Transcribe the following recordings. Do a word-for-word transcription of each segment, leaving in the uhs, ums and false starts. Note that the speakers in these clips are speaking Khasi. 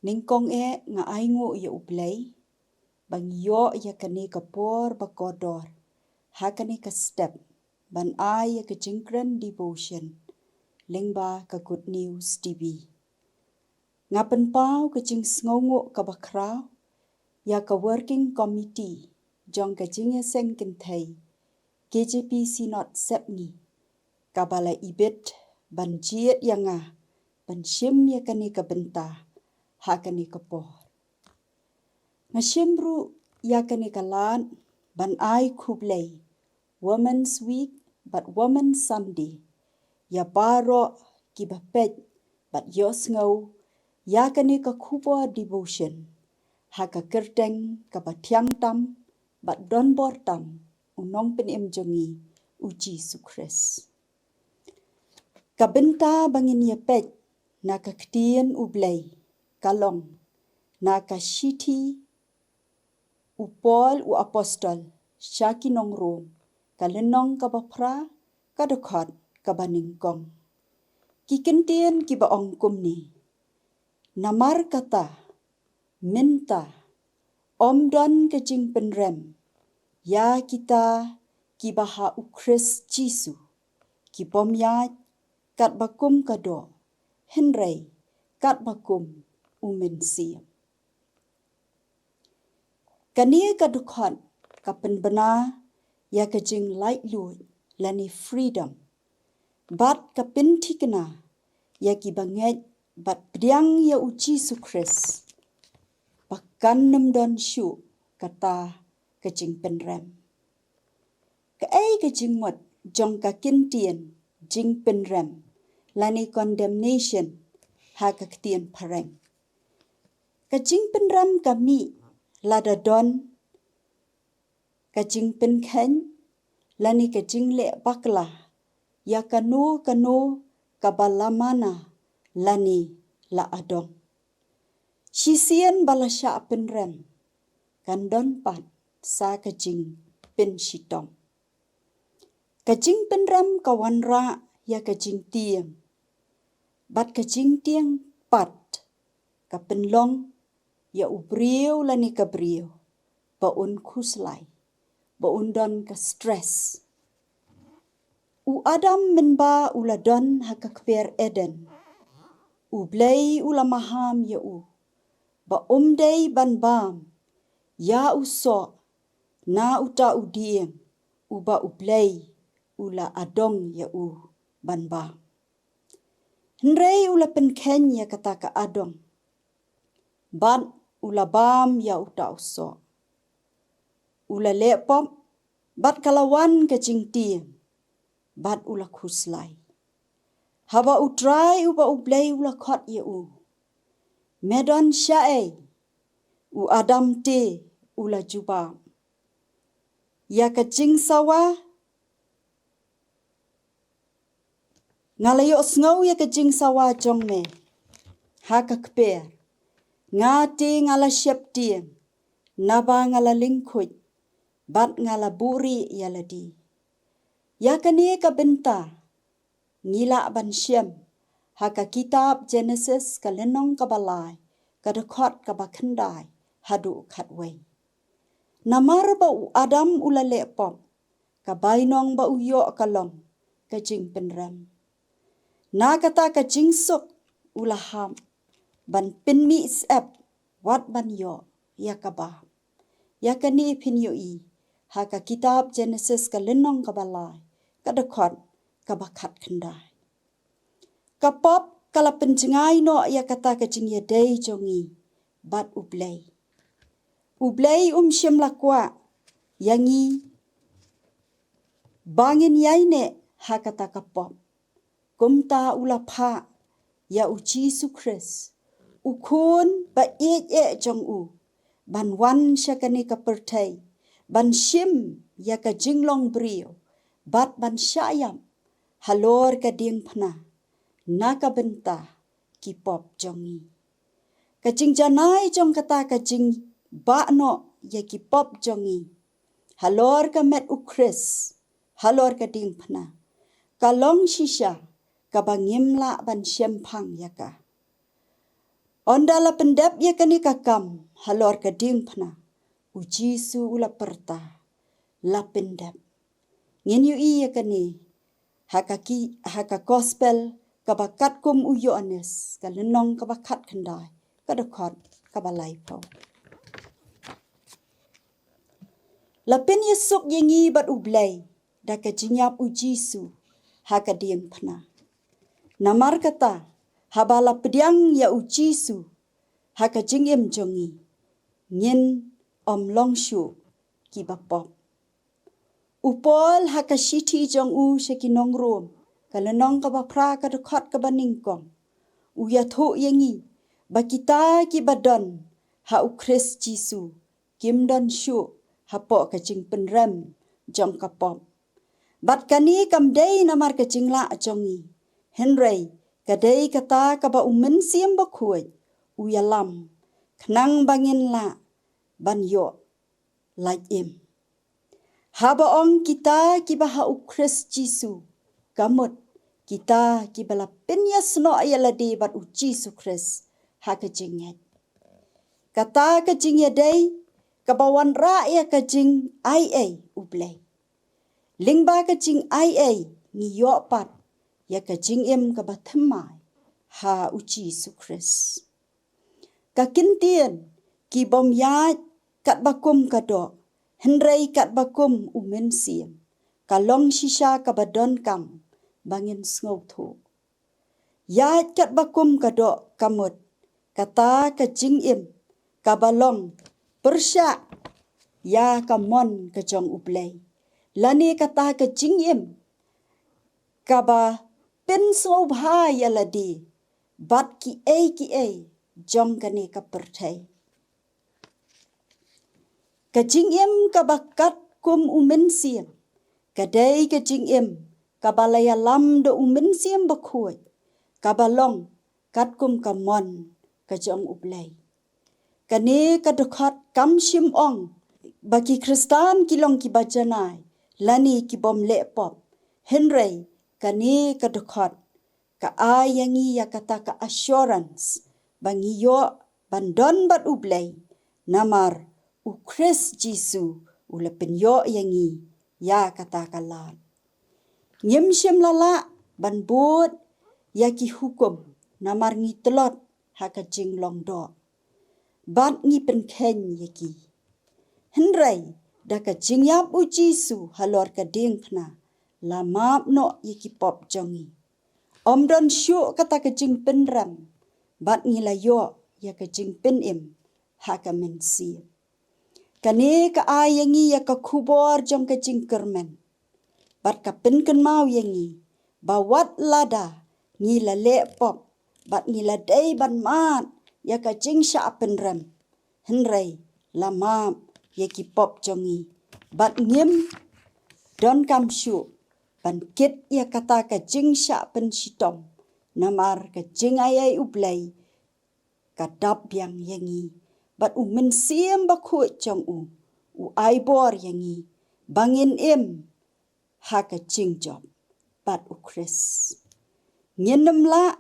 Nyngkong eh nga ainguh ïa U Blei ba ngi ïoh ïa kane ka por ba kordor ha kane ka step ban ai ïa ka jingkren devotion lyngba ka Good News T V. Nga pynpaw ka jingsngewnguh kaba khraw ïa ka Working Committee jong ka Jingïaseng Kynthei K J P Synod Sepngi, kaba la ibit ban jied ïa nga ban shim ïa kane ka bynta ha kane ka por. Nga shim ruh ïa kane ka lad ban ai khublei Women's Week bad Women's Sunday ïa baroh kiba peit bad ïohsngew ïa kane ka khubor devotion ha ka kyrteng kaba thiang tam bad donbor tam u Nongpynim jong ngi, U Jisu Khrist. Ka bynta ba ngin ïa peit na ka Ktien U Blei ka long na ka shithi U Paul u Apostol sha ki nong Rom, ka lynnong kaba phra, ka dkhot kaba nyngkong. Ki kyntien kiba ong kumne: Namar kata, mynta, ym don ka jingpynrem ïa kita kiba ha U Khrist Jisu, ki bym ïaid katba kum ka doh, hynrei katba kum U Mynsiem. Kane ka dkhot ka pynbna ïa ka jinglaitluid lane freedom, bad ka pynthikna ïa kiba ngeit bad pdiang ïa U Jisu Khrist ba kan ym don shuh kata ka jingpynrem. Kaei ka jingmut jong ka kyntien jingpynrem lane condemnation ha ka ktien phareng? Ka jingpynrem ka mih lada don ka jingpynkheiñ lane ka jingleh bakla ïa kano kano kaba la mana lane la adong. Shisien ba la shah pynrem kan don pat sa ka jingpynshitom. Ka jingpynrem ka wanrah ïa ka jingtieng, bad ka jingtieng pat ka pynlong ïa u briew lane ka briew ba un khuslai, ba un don ka stress. U Adam mynba u la don ha ka kper Eden, U Blei u la maham ïa u ba um dei ban bam ïa u soh na uta u dieng uba U Blei u la adong ïa u ban bam. Hynrei u la pynkheiñ ïa kata ka adong, bad u la bam ïa uta u soh. U la leh pop, bad ka la wan ka jingtieng, bad u la khuslai. Haba U Trai uba U Blei u la khot ïa u, me don shaei? U Adam te u la jubab: Ïa ka jingsawa, nga la ïohsngew ïa ka jingsawa jong me ha ka kper. Nga te nga la sheptieng, naba nga la lyngkhuid, bad nga la buhrieh ïa lade. Ïa kane ka bynta ngi lah ban shem ha ka kitab Genesis ka lynnong kaba lai, ka dkhot kaba khyndai haduh khatwei. Namar ba u Adam u la leh pop, ka bainong ba u ïoh ka long ka jingpynrem. Na kata ka jingsuk u la hap ban pynmih syep wat ban ïoh ïa ka bam. Ïa kane phin ïohi ha ka kitab Genesis ka lynnong kaba lai, ka dkhot kaba khatkhyndai. Ka pop ka la pynjngai noh ïa kata ka jingïadei jong ngi bad U Blei. U Blei um shym la kwah ïa ngi ba ngin ïaineh ha kata ka pop. Kumta u la phah ïa U Jisu Khrist, U Khun ba ïeit eh jong u, ban wan sha kane ka pyrthei, ban shim ïa ka jinglong briew, bad ban shah ïap halor ka diengphna na ka bynta ki pop jong ngi. Ka jingjanai jong kata ka jingbah noh ïa ki pop jong ngi halor ka met U Khrist halor ka diengphna, ka long shisha kaba ngim lah ban shemphang ïa ka. Ynda la pyndep ïa kane ka kam halor ka diengphna, u Jisu u la pyrta, "La pyndep." Ngin ïohi ïa kane ha ka ki, ha ka gospel kaba katkum u Ïoannis, ka lynnong kaba khatkhyndai, ka dkhot kaba laiphew. La pynïasuk ïa ngi bad U Blei da ka jingïap u Jisu ha ka diengphna. Namar kata, haba la pdiang ïa u Jisu ha ka jingim jong ngi, ngin ym long shuh kiba pop. U Paul ha ka shithi jong u sha ki nong Rom, ka lynnong kaba phra, ka dkhot kaba nyngkong, u ïathuh ïa ngi ba kita kiba don ha u Khrist Jisu kim don shuh hapoh ka jingpynrem jong ka pop. Bad kane kam dei namar ka jinglah jong ngi, hynrei ka dei kata kaba u Mynsiem Bakhuid u ïalam, khnang ba ngin lah ban ïoh lait im. Haba ong kita kiba ha u Khrist Jisu, ka mut kita kiba la pynïasnoh ïa lade bad u Jisu Khrist ha ka jingngeit. Kata ka jingïadei kaba wanrah ïa ka jingaiei U Blei. Lyngba ka jingaiei ngi ïoh pat ïa ka jingim kaba thymmai ha u Jisu Khrist. Ka ktien, "Ki bym ïaid katba kum ka doh, hynrei katba kum u Mynsiem," ka long shisha kaba donkam ba ngin sngewthuh. Ïaid katba kum ka doh ka mut kata ka jingim kaba long pyrshah ïa ka mon ka jong U Blei, lane kata ka jingim kaba pynsngewbha ïa lade bad kiei kiei jong kane ka pyrthei. Ka jingim kaba katkum u Mynsiem ka dei ka jingim kaba la ïalam da u Mynsiem Bakhuid, kaba long katkum ka mon ka jong U Blei. Kane ka dkhot kam shym ong ba ki Khristan ki long kiba janai lane ki bym leh pop, hynrei kane ka dkhot ka ai ïa ngi ïa kata ka assurance ba ngi ïoh ban don bad U Blei, namar u Khrist Jisu u la pynïoh ïa ngi ïa kata ka lad. Ngim shym la lah ban bud ïa ki hukum, namar ngi tlot ha ka jinglong doh bad ngi pynkheiñ ïa ki. Hynrei da ka jingïap u Jisu halor ka diengphna, la map noh ïa ki pop jong ngi. Ym don shuh kata ka jingpynrem bad ngi la ïoh ïa ka jingpynim ha ka Mynsiem. Kane ka ai ïa ngi ïa ka khubor jong ka jingkyrmen bad ka pynkynmaw ïa ngi ba wat lada ngi la leh pop bad ngi la dei ban mad ïa ka jingshah pynrem, hynrei la map ïa ki pop jong ngi bad ngim donkam shuh ban kit ïa kata ka jingshah pynshitom, namar ka jingaiei U Blei ka dap biang ïa ngi bad u Mynsiem Bakhuid jong u u ai bor ïa ngi ba ngin im ha ka jingjop bad u Khrist. Ngin ym lah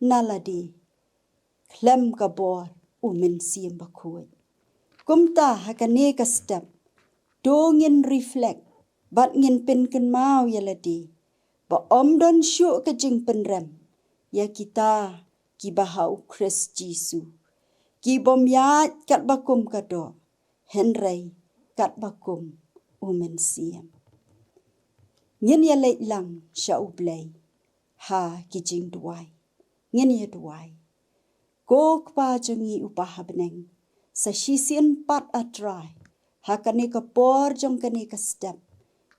na lade khlem ka bor u Mynsiem Bakhuid. Kumta ha kane ka step, to ngin reflect bad ngin pynkynmaw ïa lade ba ym don shuh ka jingpynrem ïa kita kiba ha u Khrist Jisu, ki bym ïaid katba kum ka doh, hynrei katba kum u Mynsiem. Ngin ïa leit lang sha U Blei ha ki jingduwai. Ngin ïa duwai. Ko Kpa jong ngi uba ha bneng, sa shisien pat, A Trai, ha kane ka por jong kane ka step,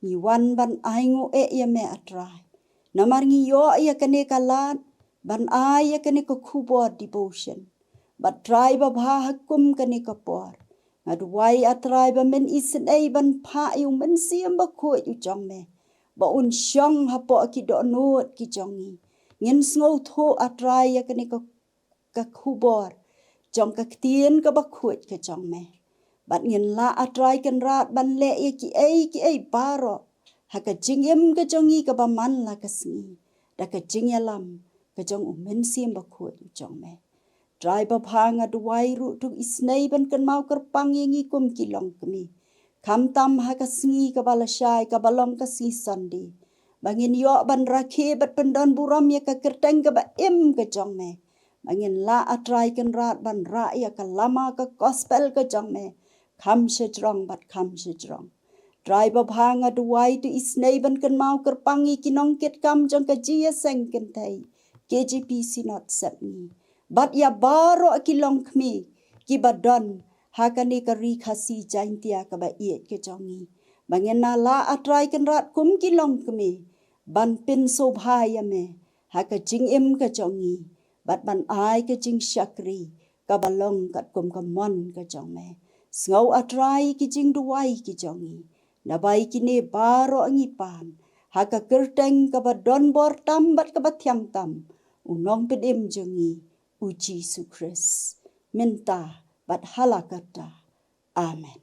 ngi wan ban ainguh eh ïa me, A Trai, namar ngi ïoh ïa kane ka lad ban ai ïa kane ka khubor devotion. Bad Trai babha, ha kum kane ka por, nga duwai, A Trai, ba men isynei ban phah ïa u Mynsiem Bakhuid u jong me ba un shong hapoh ki dohnud ki jong ngi. Ngin sngewthuh, A Trai, ïa kane ka, ka khubor jong ka ktien kaba khuid ka jong me. Bad ngin lah, A Trai Kynrad, ban leh ïa kiei kiei baroh ha ka jingim ka jong ngi kaba man la ka sngi, da ka jingïalam ka jong u Mynsiem Bakhuid u jong me. Trai babha, nga duwai ruh to isynei ban kynmaw kyrpang ïa ngi kum ki longkmie, khamtam ha ka sngi kaba lashai kaba long ka sngi Sunday, ba ngin ïoh ban rakhe bad pyndon burom ïa ka kyrteng kaba im ka jong me, ba ngin lah, A Trai Kynrad, ban rah ïa ka lama ka gospel ka jong me kham shajrong bad kham shajrong. Trai babha, nga duwai to isynei ban kynmaw kyrpang ïa ki nongkitkam jong ka jingïaseng kynthei K J P Synod Sepngi, bad ïa baroh ki longkmie kiba don ha kane ka Ri Khasi Jaintia kaba ïeit ka jong ngi, ba ngin lah, A Trai Kynrad, kum ki longkmie ban pynsngewbha ïa me ha ka jingim ka jong ngi, bad ban ai ka jingshakri kaba long katkum ka mon ka jong me. Sngew, A Trai, ki jingduwai ki jong ngi, naba ïa kine baroh ngi pan ha ka kyrteng kaba don bor tam bad kaba thiang tam U Nongpynim jong ngi, U Jisu Khrist, mynta bad hala katta. Amen.